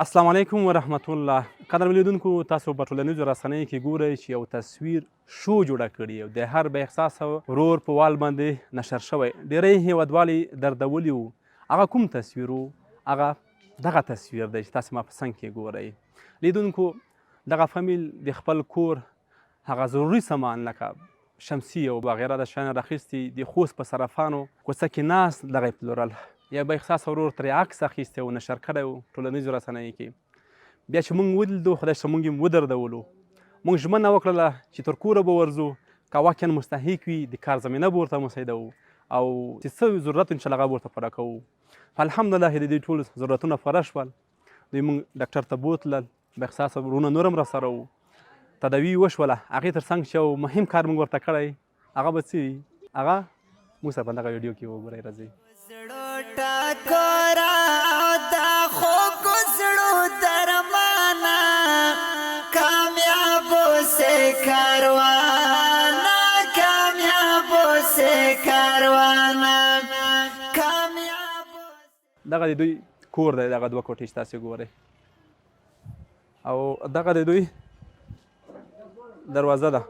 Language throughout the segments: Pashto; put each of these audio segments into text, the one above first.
السلام علیکم ورحمت الله. قدر لیدونکو، تاسو په ټولنیزو رسنیو کې ګورئ چې یو تصویر شو جوړه کړي او د هر بې احساسه ورور په وال باندې نشر شوی، ډیری هیوادوال یې دردولي وو. هغه کوم تصویر و؟ هغه دغه تصویر دی چې تاسو ما په څنګ کې ګورئ. لیدونکو، دغه فامیل د خپل کور هغه ضروري سامان لکه شمسي او وغیره د شیان راخیستي، د خوست په صرافانو کوڅه کې ناست دغه یې پلورل. یو با احساسه ورور ترې عکس اخیستی او نشر کړی و ټولنیزو رسنیو کې. بیا چې موږ ولیدو، خدای شته موږ یې ودردولو. موږ ژمنه وکړله چې تر کوره به ورځو، که واقعا مستحق وي د کار زمینه به ورته مساعدوو او چې څه ضرورت انشاءالله هغه به ورته پوره کوو. الحمدلله د دوی ټول ضرورتونه پوره شول. دوی موږ ډاکټر ته بوتلل، با احساسه وروڼه نور هم راسره وو، تداوي وشوله. هغې تر څنګ چې یو مهم کار موږ ورته کړی، هغه به څه وي؟ هغه موږ سره په دغه ویډیو کې وګورئ. راځئ. زړو ټکورا د خوږو زړو درمانه، کامیاب اوسې کاروانه، کامیاب اوسې کاروانه، کامیاب. دغه د دوی کور دی، دغه دوه کوټې چې تاسې ګورئ، او دغه د دوی دروازه ده.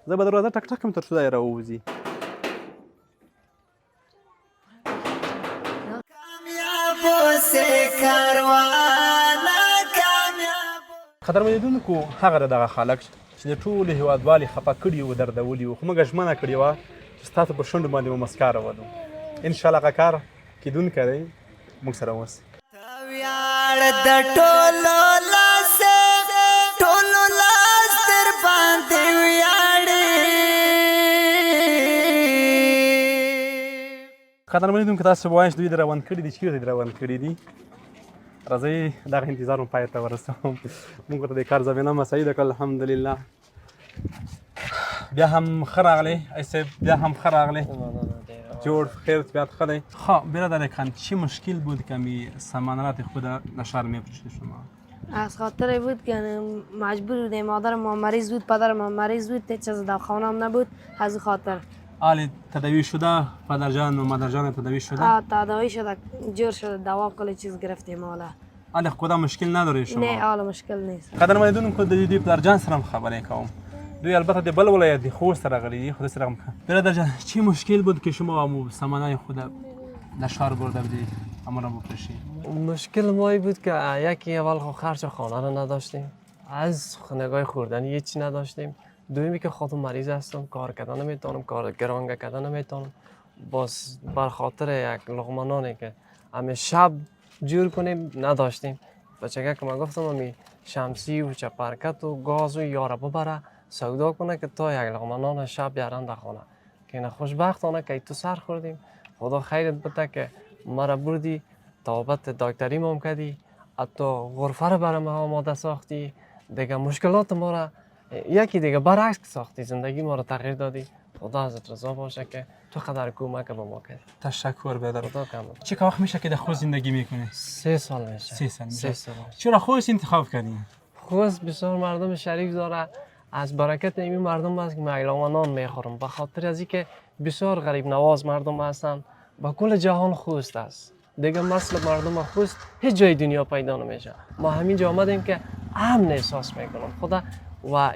زه به دروازه ټک ټک کړم تر څو دی راووځي. کامیاب اوسې کاروانه، کامیاب. قدرمن لیدونکو، هغه د دغه خلک چې د ټولو هیوادوال یې خفه کړي وو، دردولي وو، خو موږ ژمنه کړې وه چې ستاسو په شونډو باندې به مسکا راولو. انشاءالله هغه کار کېدونکی دی، موږ سره اوسئ. ته ویاړ د ټولو لاس، ټولو لاس در باندې ویاړي. قدرمن لیدونکو، تاسو به وایئ چې دوی د روان کړي دي، چېرته دي روان کړي دي؟ راځئ دغه انتظار مو پای ته ورسوم. موږ ورته د کار زمینه مساعده کړه، الحمدلله. بیا هم ښه راغلی ای صاحب، بیا هم ښه راغلی. جوړ خیر، طبیعت ښه دی؟ ښه برادر کان، چی مشکل بود که می سامانات خود در شهر میفروشید شما؟ از خاطر بود که مجبور بودیم، مادر ما مریض بود، پدر ما مریض بود، هیچ از دواخانه هم نبود، از او خاطر. آلی تداوی شده پدر جان و مادر جان؟ تداوی شده؟ آه، تداوی شده، جور شده، دوا کل چیز گرفتیم حالا. آلی کدام مشکل نداره شما؟ نه، حالا مشکل نیست. قدرمن لیدونکو، د دوی پلار جان سره هم خبرې کوم. دوی البته د بل ولایت د خوست راغلي دي، خو سره هم. برادر جان، چی مشکل بود که شما امو سامانای خود در شهر برده بودید امو را بفروشی؟ مشکل ما ای بود که یکی اول خب خرج خانه رو نداشتیم، از نگاه خوردن هیچی نداشتیم. دومی که خودم مریض هستم، کار کردن نمیتونم، کار گرانگه کردن نمیتونم. باز بر خاطر یک لقمه نانی که همه شب جور کنیم نداشتیم. بچگه که من گفتم همی شمسی و چپرکت و گاز و یاره ببره سودا کنه که تا یک لقمه نان شب بیارن در خانه، که نه خوشبختانه که تو سر خوردیم. خدا خیرت بده که مرا بردی، طبابت دکتری مام کردی، حتی غرفه رو برای ما آماده ساختی. دیگه مشکلات ما را یکی دیگه برعکس ساختی، زندگی ما رو تغییر دادی. خدا ازت رضا باشه که تو قدر کمک به ما کردی. تشکر برادر. خدا کم. چه وقت میشه که در خوست زندگی میکنی؟ 3 سال میشه. 3 سال میشه. 3 سال میشه. چرا خوست انتخاب کردی؟ خوست بسیار مردم شریف داره. از برکت این مردم است که من نان میخورم، به خاطر از اینکه بسیار غریب نواز مردم هستند. با کل جهان خوست است دیگه. مثل مردم خوست هیچ جای دنیا پیدا نمیشه. ما همینجا آمدیم که امن احساس میکنم خدا و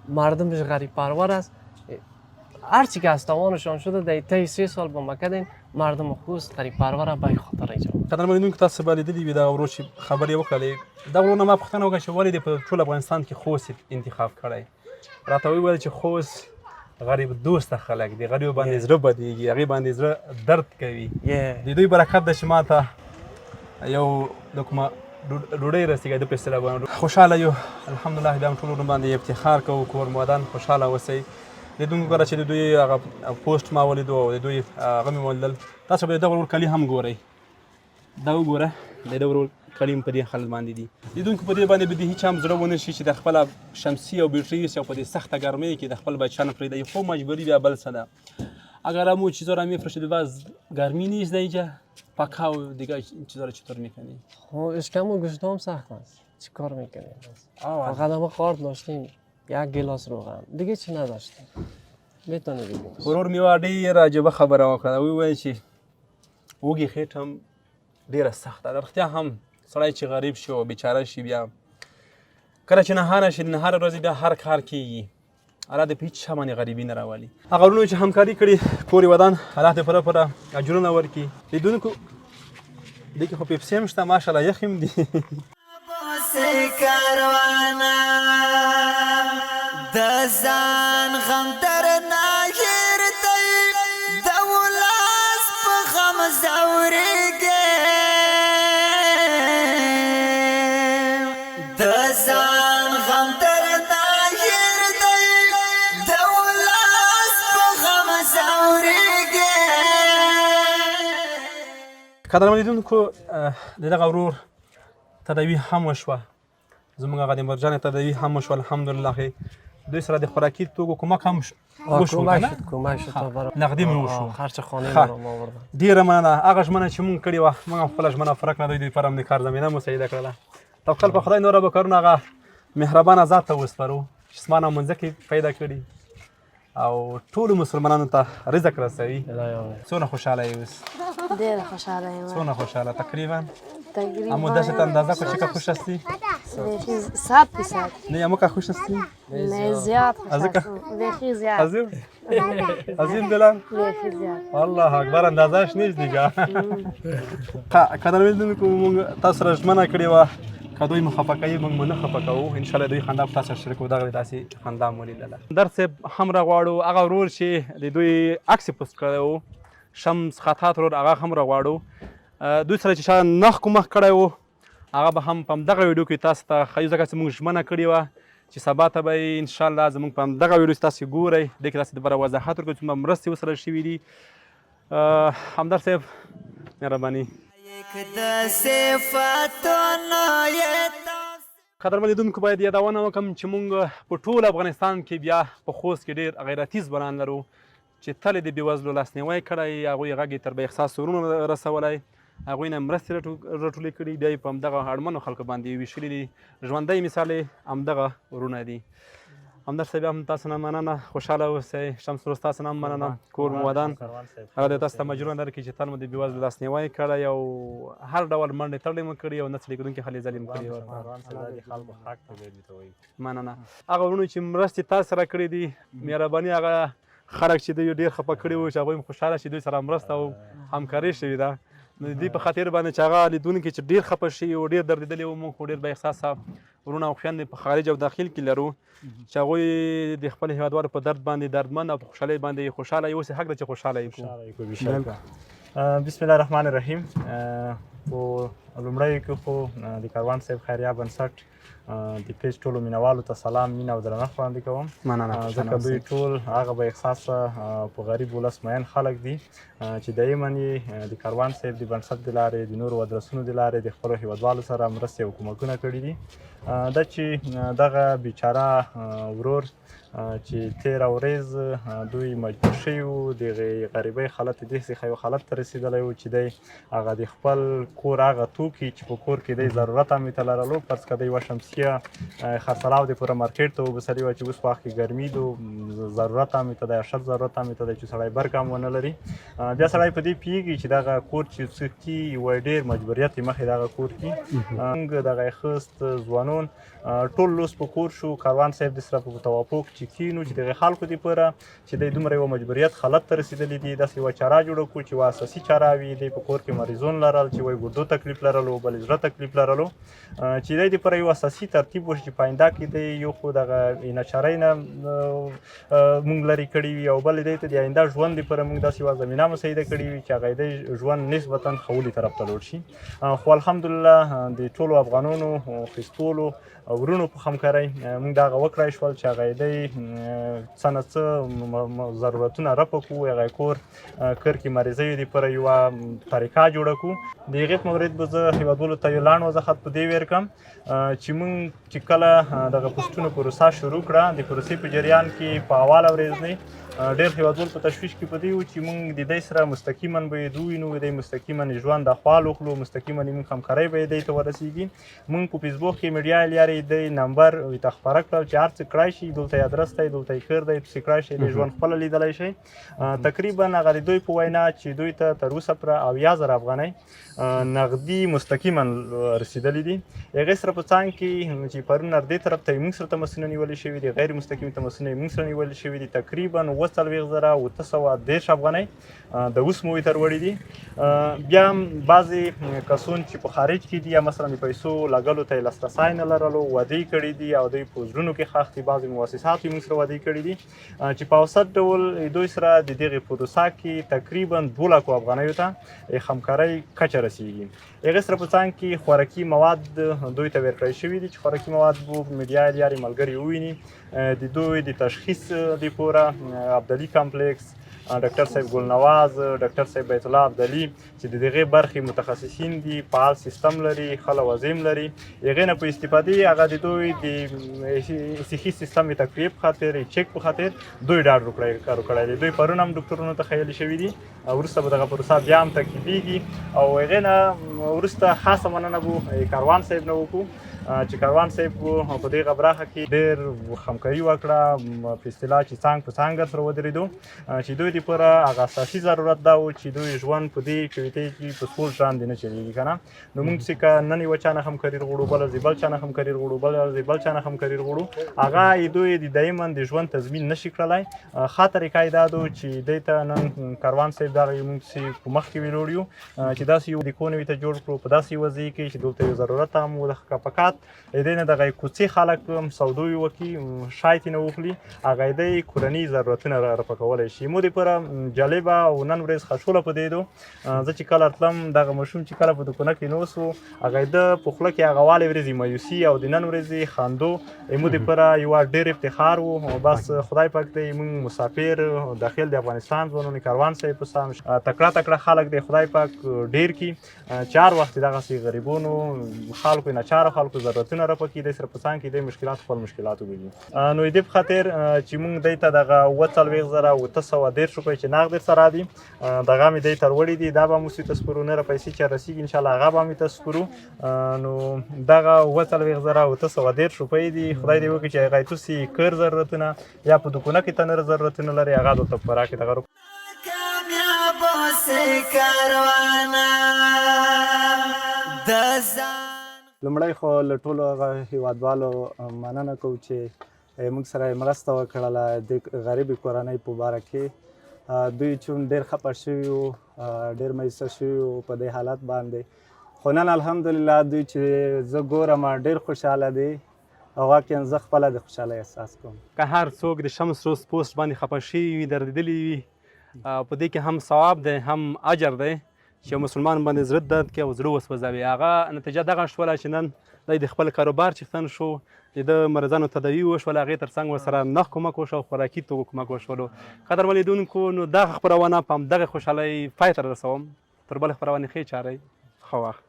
مردمش غریب پرور است. هرچی که از توانشان شده در طی 3 سال با ما کردین. مردم خوست غریب پرور، به خاطر اینجا. قدرمن لیدونکو، تاسو به لیدلي وي دغه ورور چې خبرې وکړلې. دا ورور نه ما پوښتنه وکړه چې ولې دې په ټول افغانستان کې خوست انتخاب کړی؟ راته وویل چې خوست غریب دوسته خلک دي، غریب باندې زړه بدیږي، هغې باندې زړه درد کوي. د دوی برکت ده چې ما ته یو د کومه ډوډۍ رسیږي د په اصطلاح باندې. خوشحاله یو الحمدلله. بیا هم ټول ورونو باندې افتخار کوو. کور مو ودان، خوشحاله اوسئ. لیدونکو، کله چې د دوی هغه پوسټ ما ولیدو او د دوی هغه مې ولیدل، تاسو به دغه ورور کالي هم ګورئ. دا وګوره، د دې ورور کالي هم په دې حالت باندې دي. لیدونکو، په دې باندې به د هیچا هم زړه ونه شي چې د خپله شمسي او بیټري او په دې سخته ګرمۍ کې د خپل بچیانو پرېږدي، خو مجبوري بیا بل څه ده. اگر همون چیزا رو میفروشید، باز گرمی نیست در اینجا، پکا و دیگه چیزا رو چطور میکنی؟ خب اشکم و گشنه هم سخت است، چی کار میکنیم؟ فقط هم قارد داشتیم، یک گلاس روغن، دیگه چی نداشتیم. میتونی بگیم. ورور مې وا ډېره عجیبه خبره وکړه. وویل چې وږي خېټه هم ډېره سخته ده. رښتیا هم سړی چې غریب شي او بیچاره شي، بیا کله چې نهاره شي، د نهاره ورځې بیا هر کار کیږي. الله دې په هیڅ چا باندې غریبي نه راولي. هغه وروڼو چې همکاري کړې، کور یې ودان، الله دې پوره پوره اجرونه ورکړي. لیدونکو، دې کې خو پیپسي هم شته، ماشاءالله یخ هم دي. کاروانا د ځان غم در ناهیر دی، د ولاس په غم زورېږي. د ځان غم در ناهیر دی، د ولاس په غم زورېږي. قدرمن لیدونکو، د دغه ورور تداوي هم وشوه، زموږ هغه د مرجان تداوي هم وشوه، الحمدلله. دوی سره د خوراکي توکو کمک هم وشو. کمک شد، کمک شد تا برا نقدی مو وشو. خرچ خانه ما را آوردن. ډېره مننه. هغه ژمنه چې مونږ کړې وه، مونږ هم خپله ژمنه پوره کړه. دوی دپاره هم د کار زمینه مساعده کړله. توکل په خدای، نوره به کارونه هغه مهربانه ذات ته وسپارو چې اسمان او مځکې پیدا کړي او ټولو مسلمانانو ته رزق رسوي. څونه خوشحاله یې اوس؟ ډېره خوشحاله یم. څونه خوشحاله تقریبا؟ تقریبا امو داسې ته اندازه کړو چې که خوش هستی؟ بیخي 100%. نه، امو که خوش هستی؟ نه، زیاد خوشحال. ځکه؟ بیخي زیاد. عظیم عظیم دلم. بیخي زیاد. الله اکبر، اندازهش نیست دیگه. قدر لیدونکو، مونږ تاسو سره ژمنه کړې وه، که دوی مو خفه کوي، مونږ مو نه خفه کوو. انشاءالله دوی خندا په تاسو سره شریکو. دغه داسې خندا مو ولیدله. درد صاحب هم راغواړو، هغه ورور چې د دوی عکس یې پوسټ کړی و، شمس خطاط ورور، هغه هم راغواړو. دوی سره چې چا نخ کومک کړی و، هغه به هم په همدغه ویډیو کې تاسو ته ښیو، ځکه چې موږ ژمنه کړې وه چې سبا ته به یې انشاءالله زموږ په همدغه ویډیو چې تاسو ګورئ، دې کې تاسو دپاره وضاحت ورکړو چې څومره مرستې ورسره شوي دي. همدرد صاحب، مهرباني. د صفتونو یې. قدرمن لیدونکو، باید یادونه وکړم چې مونږ په ټول افغانستان کې، بیا په خوست کې ډېر غیرتي ځوانان لرو چې تل یې د بېوزلو لاسنیوی کړی، هغوی غږ یې تر بې احساس وروڼو رسولی، هغوی نه مرستې راټولې کړي، بیا یې په همدغه اړمنو خلکو باندې ویشلي دي. ژوندی مثال یې همدغه وروڼه دي. همدرد صاحب، هم تاسو نه مننه، خوشحاله اوسئ. شمس ورور، ستاسو نه هم مننه، کور مو ودان. هغه د تاسو ته مجرونه درکړي چې تل مو د بېوزلو لاسنیوی کړی او هر ډول منډې تړلې مو کړي او نه ستړي کېدونکې هلې ځلې مو کړي. مننه. هغه وروڼو چې مرستې تاسو سره کړې دي، مهرباني. هغه خلک چې دوی ډېر خفه کړي وو، چې هغوی هم خوشحاله شي، دوی سره مرسته او همکاري شوې ده. نو د دې په خاطر باندې چې هغه لیدونکي چې ډېر خفه شوي او ډېر دردېدلي وو، موږ خو ډېر با احساسه وروڼه او خویندې په خارج او داخل کې لرو چې هغوی د خپل هېوادوالو په درد باندې دردمن او په خوشحالۍ باندې خوشحاله یي. اوس یې حق ده چې خوشحاله یې کړو. بسم الله الرحمن الرحیم. په لومړیو کې خو د کاروان صاحب خیریه بنسټ د پیج ټولو مینوالو ته سلام، مینه او درنښت وړاندې کوم. مننه. ځکه دوی ټول هغه به احساسه په غریب ولس مین خلک دي چې دایما یې د کاروان صاحب د بنسټ د لارې، د نورو ادرسونو د لارې د خپلو هیوادوالو سره مرستې او کمکونه کړي دي. دا چې دغه بیچاره ورور چې تېره ورځ دوی مجبور شوي وو، د غریبۍ حالت داسې یو حالت ته رسېدلی و چې دی هغه د خپل کور هغه توکي چې په کور کې دی ضرورت هم ته لرلو، فرض که دی یوه شمسیه خرڅلاو د پوره مارکیټ ته وبسلې وه چې اوس وخت کې ګرمي دو، ضرورت هم ته دی، اشد ضرورت هم ته دی چې سړی برق هم ونه لري. بیا سړی په دې پیږي چې دغه کور چې څه کی یو ډېر مجبوریت یې مخې دغه کور کې. موږ دغه خست ځوانان ټول لوس په کور شو، کاروان صاحب د سره په توافق چې کینو چې دغه خلکو دی پره چې دی دومره یو مجبوریت حالت ته رسېدلي دي، داسې یوه چاره جوړه کړو چې یوه اساسي چاره وي. دی په کور کې مریضون لرل چې وایي ګردو تکلیف لرلو، بل زړه تکلیف لرلو، چې دی د پره یو اساسي ترتیب وشي چې په آینده کې دی یو خو دغه ناچارۍ نه مونږ لرې کړي وي او بل دی ته د آینده ژوند لپاره مونږ داسې یوه زمینه مساعده کړې وي چې هغه دی ژوند نسبتا ښه طرف ته لوړ شي. خو الحمدلله د ټولو افغانانو خستولو ورونو په همکارۍ موږ دغه وکړای شول چې هغه دی څه نه څه ضرورتونه رفع کړو، هغه کور کر کې مریضیو دپاره یوه طریقه جوړه کړو. د هغې په مورد به زه هېوادوالو ته یو لنډ وضاحت په دې ورکړم چې موږ چې کله دغه پوسټونو پروسه شروع کړه، د پروسې په جریان کې په اوله ورځ دی ډېر هېوادوال په تشویش کې په دې وو چې موږ د دی سره مستقیما به یې دوینو، دی مستقیما ژوند احوال وکړو، مستقیما یې موږ همکارۍ به یې دی ته ورسېږي. موږ په فیسبوک کې میډیا لیارې دی نمبر ورته خپره کړل چې هر څه کړای شي، دلته یې ادرس دی، دلته یې کور دی، پسې کړای شي، د ژوند خپله لیدلی شي. تقریبا هغه د دوی په وینا چې دوی ته تر اوسه پوره 70,000 افغانۍ نغدي مستقیما رسېدلي دي. هغې سره په څنګ کې چې پرون اردې طرف ته یې موږ سره تماسونه نیولي شوي دي، غیر مستقیم تماسونه یې موږ سره نیولي شوي دي، تقریبا 47,930 افغانۍ د اوس مو تر وړي دي. بیا هم بعضې کسون چې په خارج کې دي یا مثلا د پیسو لګلو ته یې لاسرسی نه لرلو، وعدې کړي دي او دوی په زړونو کې ښخ دي. بعضې مؤسساتو یې موږ سره وعدې کړي دي چې په اوسط ډول دوی سره د دغې پروسه کې تقریبا 2 لکو افغانیو ته همکارۍ کچه رسیږي. هغې سره په څنګ کې خوراکي مواد دوی ته ورکړی شوي دي چې خوراکي مواد به میډیا لیارې ملګري وویني. د دوی د تشخیص دپاره ابدالي کمپلیکس، ډاکټر صاحب ګلنواز، ډاکټر صاحب بیت الله ابدالي چې د دغې برخې متخصصین دي، فعال سیستم لري، ښه لوازم لري، هغې نه په استفادې هغه د دوی د صحي سیستم د تقویې په خاطر، چک په خاطر دوی ډاډ ورکړی دی. دوی پرون هم ډاکټرونو ته ښیلي شوي دي، وروسته به دغه پروسه بیا هم تعقیبېږي. او هغې نه وروسته خاصه مننه به کاروان صاحب نه وکړو چې کاروان صاحب په دغه برخه کې ډېر همکاري وکړه، په اصطلاح چې څنګ په څنګ سره ودرېدو چې دوی دپاره هغه اساسي ضرورت دا و چې دوی ژوند په دې کویتۍ کې په سوړ ژوند نه چلېږي که نه. نو موږ چې که نن یوه چا نه همکاري غواړو، بله ورځ بل چا نه همکاري غواړو، بله ورځ بل چا نه همکاري غواړو، هغه یې دوی د دایما د ژوند تضمین نه شي کړلی. ښه طریقه یې دا ده چې دی ته نن کاروان صاحب دغه یو موږ چې په مخ کې ویلوړ یو چې داسې یو د کونې ته جوړ کړو په داسې یوه ځای کې چې دلته یو ضرورت هم و د فقط دې نه دغه کوڅې خلک هم سودو یې وکړي، شای ترې نه وخوري، هغه دی کورني ضرورتونه رفع کولی شي. مو دپاره جالبه او نن ورځ خشوله په دې دو. زه چې کله راتلم دغه ماشوم چې کله په دوکانه کې نوست و، هغه ده په خوله کې هغه والې ورځې مایوسي او د نن ورځې خندو مو دپاره یوه ډېر افتخار و. بس خدای پاک دی موږ مسافر داخل د افغانستان ځوانانو کاروان صاحب په سم تکړه تکړه خلک دی خدای پاک ډېر کړي چې هر وخت دغسې غریبونو خلکو ناچارو خلکو ضرورتونه رفع کړي، دی سره په څنګ کې دی مشکلات خپل مشکلات وګوري. نو دې په خاطر چې موږ دی ته دغه 47,930 روپۍ چې نغد درسره دي دغه مې دی ته وړي دي، دا به مو ته سپرو، نوره پیسې چې رسېږي انشاءالله هغه به مې ته سپرو. نو دغه 47,930 روپۍ دي، خدای دې وکړي چې هغه تاسې کور ضرورتونه یا په دوکانه کې ته نور ضرورتونه لري هغه دلته په فراه کې دغه کامیاب اوسې کاروانا د ځان. لومړی خو له ټولو هغه هیوادوالو مننه کوو چې موږ سره یې مرسته وکړله د غریبې کورنۍ په باره کې. دوی چون ډېر خپه شوي وو، ډېر مایوسه شوي وو په دې حالت باندې، خو نن الحمدلله دوی چې زه ګورم ډېر خوشحاله دي او واقعا زه خپله د خوشحالۍ احساس کوم. که هر څوک د شمس روز پوسټ باندې خپه شوي وي، دردېدلي وي، په دې کې هم ثواب دی هم اجر دی چې یو مسلمان باندې زړه درد کوي او زړه وسوځوي. هغه نتیجه دغه شوله چې نن دی د خپل کاروبار څښتن شو، د ده مریضانو تداوي وشوله، هغې تر څنګ ورسره نغ کمک وشو او خوراکي توکو کمک وشولو. قدرمن لیدونکو، نو دغه خپرونه په همدغې خوشحالۍ پای ته رسوم. تر بلې خپرونې ښې چارې، ښه وخت.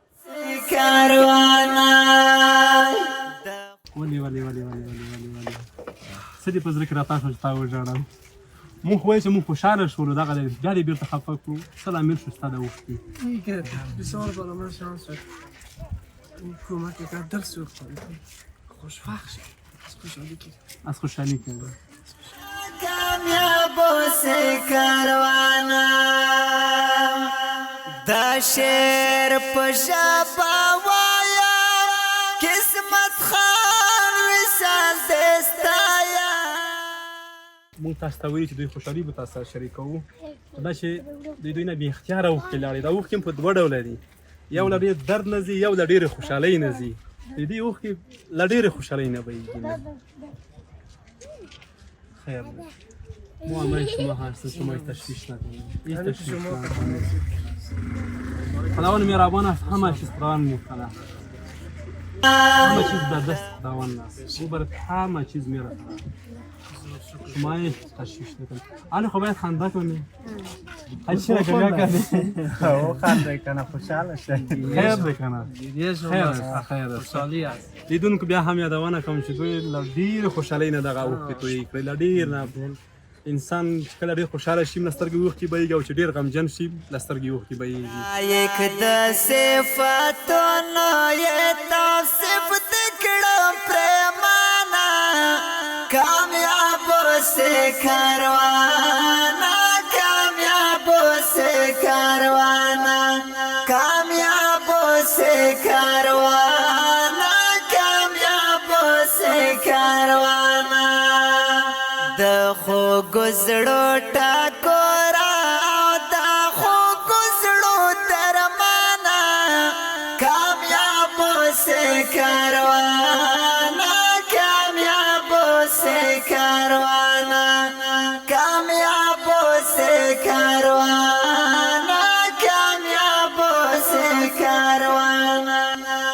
کاروانا ولې ولې ولې ولې ولې ولې ولې څه دې په زړه کې راتا شو چې تا وژاړم؟ موږ خو وایو چې موږ خوشحاله شولو، دغه دی بیا دې بېرته خفه کړو، څه لامل شو ستا د اوښکې؟ که بسیار بالا من شانس شد کمک کرد، دل سوخت، خوشبخت شد از خوشحالی که از خوشحالی کرد. کامیاب اوسې کاروانا د شعر په ژبه وایم قسمت خان وصال دې ستایم. موږ تاسو ته ویلي چې دوی خوشحالي به تاسو سره شریکوو، دا چې دوی دوی نه بې اختیاره اوښکې لاړې. دا اوښکې هم په دوه ډوله دي، یو له ډېر درد نه ځي، یو له ډېرې خوشحالۍ نه ځي. د دې اوښکې له ډېرې خوشحالۍ نه بهیږي. خیر دی، مو همراه شما هستیم، شما هیچ تشویش نکنید، هیچ تشویش نکنید. خداوند مهربان است، همه چیز خداوند میکنه، همه چیز در دست خداوند است، او برات همه چیز میرسه. شما هیچ تشویش نکنید. الان خو باید خنده کنی، چی را گریه کردی؟ وخاندئ که نه خوشحاله شئ. خیر دی که نه، خیر است، خیر است. خوشحالي است. لیدونکو بیا هم یادونه کوم چې دوی له ډېرې خوشحالۍ نه دغه اوښکې تویې کړې، له ډېر نه. انسان چې کله ډېر خوشحاله شي له سترګې اوښکې بهیږي او چې ډېر غمجن شي له سترګې اوښکې بهیږي. یک د صفتونو یې توصیف دې کړم پرېمانه، کامیاب اوسې کاروانه، کامیاب اوسې کاروانه، کامیاب اوسې کاروانه، کامیاب اوسې کاروانه. د خوږو زړو ټکوره او د خوږو زړو درمانه، کامیاب اوسې کاروانه، کامیاب اوسې کاروانه، کامیاب اوسې کاروانه، کامیاب اوسې کاروانه،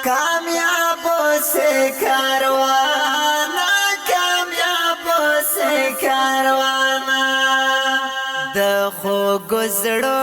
کامیاب اوسې کاروانه، کامیاب اوسې کاروانه. د خوږو زړو